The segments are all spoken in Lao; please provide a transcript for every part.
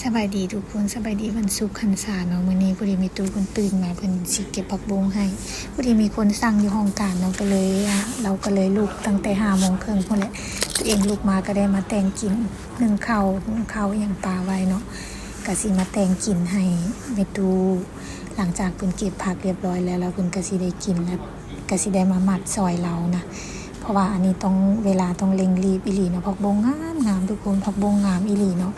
ສະບາຍດີທຸກຄົນ ສະບາຍດີວັນສຸກຫັນສາເນາະ. ມື້ນີ້ພໍດີແມ່ຕູ້ເພິ່ນຕື່ນມາ ເພິ່ນຊິເກັບຜັກບົ້ງໃຫ້. ພໍດີມີຄົນສັ່ງຢູ່ຫ້ອງການເນາະ ກໍເລີຍ ອາ ລາວກໍເລີຍລຸກຕັ້ງແຕ່ຫ້າໂມງເຄິ່ງພຸ້ນແຫຼະ. ຕົວເອງລຸກມາກໍໄດ້ມາແຕ່ງກິນ ໜຶ້ງເຂົ້າ ຫຸງເຂົ້າ ຫຍັງປາໄວ້ເນາະ ກໍຊິມາແຕ່ງກິນໃຫ້ແມ່ຕູ້. ຫຼັງຈາກເພິ່ນເກັບຜັກຮຽບຮ້ອຍແລ້ວ ແລ້ວເພິ່ນກໍຊິໄດ້ກິນ ແລ້ວກໍຊິໄດ້ມາມັດຊ່ອຍລາວນະ. ເພາະວ່າອັນນີ້ຕ້ອງ ເວລາຕ້ອງເລັ່ງລີບອີ່ຫຼີເນາະ. ຜັກບົ້ງງາມໆ ທຸກຄົນ ຜັກບົ້ງງາມອີ່ຫຼີເນາະ.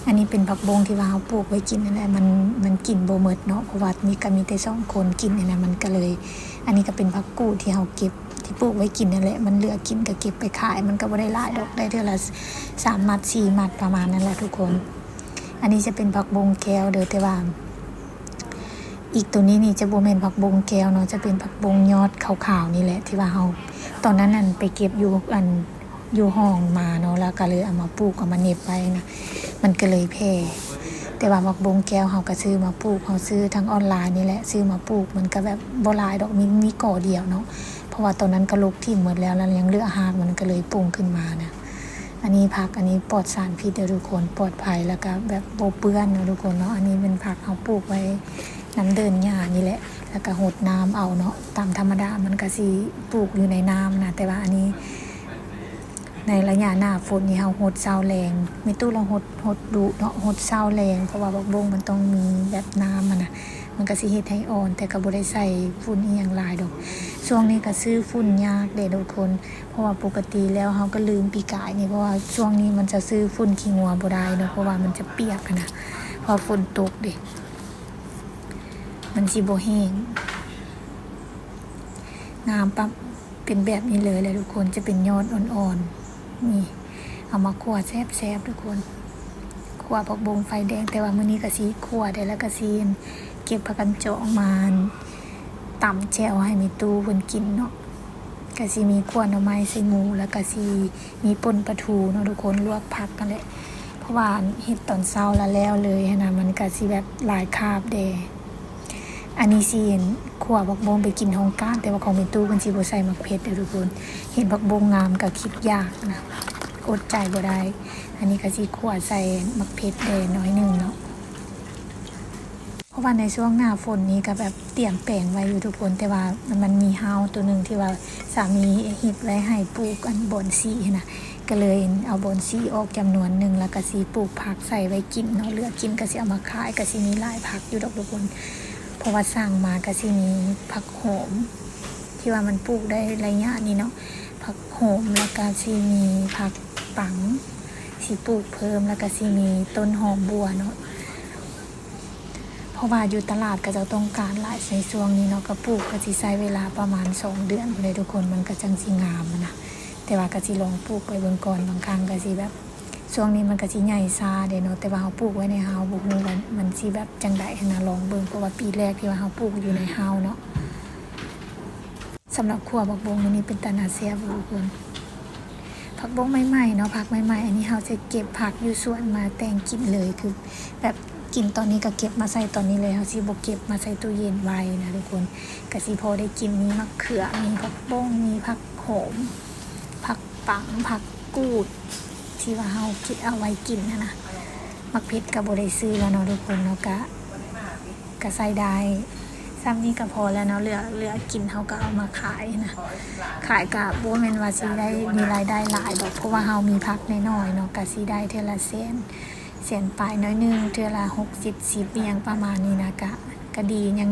ອັນນີ້ເປັນຜັກບົ້ງທີ່ວ່າເຮົາປູກໄວ້ກິນນັ້ນແຫຼະ ມັນ ມັນກິນບໍ່ໝົດເນາະ ເພາະວ່າມີ ກໍມີແຕ່ສອງຄົນກິນນີ້ນະ ມັນກໍເລີຍ. ອັນນີ້ກໍເປັນຜັກກູດທີ່ເຮົາເກັບ ທີ່ປູກໄວ້ກິນນັ້ນແຫຼະ ມັນເຫຼືອກິນກໍເກັບໄປຂາຍ ມັນກໍບໍ່ໄດ້ຫຼາຍດອກ ໄດ້ເທື່ອລະສາມມັດ ສີ່ມັດ ປະມານນັ້ນແຫຼະທຸກຄົນ. ອັນນີ້ຈະເປັນຜັກບົ້ງແກ້ວເດີ ແຕ່ວ່າ ອີກໂຕນີ້ນີ້ຈະບໍ່ແມ່ນຜັກບົ້ງແກ້ວເນາະ ຈະເປັນຜັກບົ້ງຍອດຂາວໆນີ້ແຫຼະ ທີ່ວ່າເຮົາ ຕອນນັ້ນນັ້ນໄປເກັບຢູ່ ອັນ ຢູ່ຫ້ອງມາເນາະ ແລ້ວກໍເລີຍເອົາມາປູກ ເອົາມາເໜັບໄວ້ນະ ມັນກໍເລີຍແຜ່. ແຕ່ວ່າຜັກບົ້ງແກ້ວເຮົາກໍຊື້ມາປູກ ເຮົາຊື້ທາງອອນລາຍນີ້ແຫຼະ ຊື້ມາປູກ ມັນກໍແບບບໍ່ຫຼາຍດອກ ມີ ມີກໍດຽວເນາະ ເພາະວ່າຕອນນັ້ນກໍລົກຖິ້ມໝົດແລ້ວ ແລ້ວຍັງເຫຼືອຮາກ ມັນກໍເລີຍປຸ້ງຂຶ້ນມານະ. ອັນນີ້ຜັກ ອັນນີ້ປອດສານພິດເດີທຸກຄົນ ປອດໄພ ແລ້ວກໍແບບບໍ່ເປື້ອນເນາະທຸກຄົນເນາະ. ອັນນີ້ແມ່ນຜັກເຮົາປູກໄວ້ນຳເດີ່ນຫຍ້ານີ້ແຫຼະ ແລ້ວກໍຫົດນ້ຳເອົາເນາະ. ຕາມທຳມະດາມັນກໍຊິປູກຢູ່ໃນນ້ຳນະ ແຕ່ວ່າອັນນີ້ໃນໄລຍະໜ້າຝົນນີ້ເຮົາຫົດເຊົ້າແລງ ແມ່ຕູ້ລາວຫົດ ຫົດດຸເນາະ ຫົດເຊົ້າແລງ ເພາະວ່າຜັກບົ້ງມັນຕ້ອງມີແບບນ້ຳຫັ້ນນະ ມັນກໍຊິເຮັດໃຫ້ອ່ອນ ແຕ່ກໍບໍ່ໄດ້ໃສ່ຝຸ່ນອີ່ຫຍັງຫຼາຍດອກ. ຊ່ວງນີ້ກໍຊື້ຝຸ່ນຍາກເດ້ທຸກຄົນ ເພາະວ່າປົກກະຕິແລ້ວເຮົາກໍລືມປີກາຍນີ້ ເພາະວ່າຊ່ວງນີ້ມັນຈະຊື້ຝຸ່ນຂີ້ງົວບໍ່ໄດ້ເນາະ ເພາະວ່າມັນຈະປຽກຫັ້ນນະ ເພາະຝົນຕົກເດ້ ມັນຊິບໍ່ແຫ້ງ. ງາມປັບ ເປັນແບບນີ້ເລີຍແຫຼະທຸກຄົນ ຈະເປັນຍອດອ່ອນໆ ນີ້ ເອົາມາຂົ້ວແຊບໆ ທຸກຄົນ. ຂົ້ວຜັກບົ້ງໄຟແດງ ແຕ່ວ່າມື້ນີ້ກໍຊິຂົ້ວໄດ້ ແລ້ວກໍຊິເກັບຜັກກັນຈອງມາ ຕຳແຈ່ວໃຫ້ແມ່ຕູ້ເພິ່ນກິນເນາະ. ກະຊິມີຂົ້ວໜໍ່ໄມ້ໃສ່ໝູ ແລ້ວກະຊິມີປົ່ນປາທູເນາະທຸກຄົນ ລວກຜັກຫັ້ນແຫຼະ ເພາະວ່າເຮັດຕອນເຊົ້າລະແລ້ວເລີຍຫັ້ນນະ ມັນກະຊິແບບຫຼາຍຄາບແດ່. ອັນນີ້ຊິຂົ້ວຜັກບົ້ງໄປກິນຫ້ອງການ ແຕ່ວ່າຂອງແມ່ຕູ້ເພິ່ນຊິບໍ່ໃສ່ໝາກເຜັດເດີທຸກຄົນ ເຫັນຜັກບົ້ງງາມກະຄິດຢາກນະ ອົດໃຈບໍ່ໄດ້. ອັນນີ້ກະຊິຂົ້ວໃສ່ໝາກເຜັດແດ່ໜ້ອຍໜຶ່ງເນາະ. ເພາະວ່າໃນຊ່ວງໜ້າຝົນນີ້ກໍແບບຕຽມແປງໄວ້ຢູ່ທຸກຄົນ ແຕ່ວ່າມັນມີເຫົ່າໂຕໜຶ່ງທີ່ວ່າສາມີເຮັດໄວ້ໃຫ້ປູກອັນບອນສີຫັ້ນນະ ກໍເລີຍເອົາບອນສີອອກຈຳນວນໜຶ່ງ ແລ້ວກໍຊິປູກຜັກໃສ່ໄວ້ກິນເນາະ ເຫຼືອກິນກໍຊິເອົາມາຂາຍ ກໍຊິມີຫຼາຍຜັກຢູ່ດອກທຸກຄົນ. ເພາະວ່າສັ່ງມາກໍຊິມີຜັກຫອມ ທີ່ວ່າມັນປູກໄດ້ໄລຍະນີ້ເນາະ ຜັກຫອມ ແລ້ວກໍຊິມີຜັກປັງ ຊິປູກເພີ່ມ ແລ້ວກໍຊິມີຕົ້ນຫອມບົ່ວເນາະ. ເພາະວ່າຢູ່ຕະຫຼາດເຂົາເຈົ້າຕ້ອງການຫຼາຍໃນຊ່ວງນີ້ເນາະ ກະປູກກະຊິໃຊ້ເວລາປະມານສອງເດືອນພຸ້ນເດ້ທຸກຄົນ ມັນກະຈັ່ງຊິງາມຫັ້ນນະ ແຕ່ວ່າກະຊິລອງປູກໄປເບິ່ງກ່ອນ. ບາງຄັ້ງກະຊິແບບ ຊ່ວງນີ້ມັນກະຊິໃຫຍ່ຊ້າເດ້ເນາະ ແຕ່ວ່າເຮົາປູກໄວ້ໃນເຫົ່າ ບໍ່ຮູ້ວ່າມັນຊິແບບຈັ່ງໃດຫັ້ນນະ ລອງເບິ່ງ ເພາະວ່າປີແລກທີ່ວ່າເຮົາປູກຢູ່ໃນເຫົ່າເນາະ. ສຳລັບຂົ້ວຜັກບົ້ງມື້ນີ້ເປັນຕາໜ້າແຊບທຸກຄົນ ຜັກບົ້ງໃໝ່ໆເນາະ ຜັກໃໝ່ໆ ອັນນີ້ເຮົາຈະເກັບຜັກຢູ່ສວນມາແຕ່ງກິນເລີຍ ຄືແບບກິນຕອນນີ້ກໍເກັບມາໃສ່ຕອນນີ້ເລີຍ ເຮົາຊິບໍ່ເກັບມາໃສ່ຕູ້ເຢັນໄວ້ນະທຸກຄົນ ກໍຊິພໍໄດ້ກິນ. ມີໝາກເຂືອ ມີຜັກບົ້ງ ມີຜັກຫອມ ຜັກປັງ ຜັກກູດ ທີ່ວ່າເຮົາເກັບເອົາໄວ້ກິນຫັ້ນນະ. ໝາກເຜັດກໍບໍ່ໄດ້ຊື້ແລ້ວເນາະທຸກຄົນເນາະ ກະ ກະໃຊ້ໄດ້ ສ່ຳນີ້ກໍພໍແລ້ວເນາະ ເຫຼືອ ເຫຼືອກິນເຮົາກໍເອົາມາຂາຍນະ ຂາຍກໍບໍ່ແມ່ນວ່າຊິໄດ້ມີລາຍໄດ້ຫຼາຍດອກ ເພາະວ່າເຮົາມີຜັກນ້ອຍໆເນາະ ກໍຊິໄດ້ເທື່ອລະແສນ ແສນປາຍໜ້ອຍໜຶ່ງ ເທື່ອລະຫົກເຈັດສິບ ອີ່ຫຍັງປະມານນີ້ນະ ກະ ກະດີ ຍັງ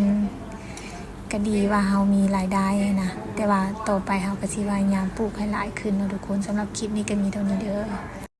ກະດີວ່າເຮົາມີລາຍໄດ້ນະ ແຕ່ວ່າຕໍ່ໄປເຮົາກໍຊິພະຍາຍາມປູກໃຫ້ຫຼາຍຂຶ້ນເນາະທຸກຄົນ. ສຳລັບຄລິບນີ້ກໍມີເທົ່ານີ້ເດີ.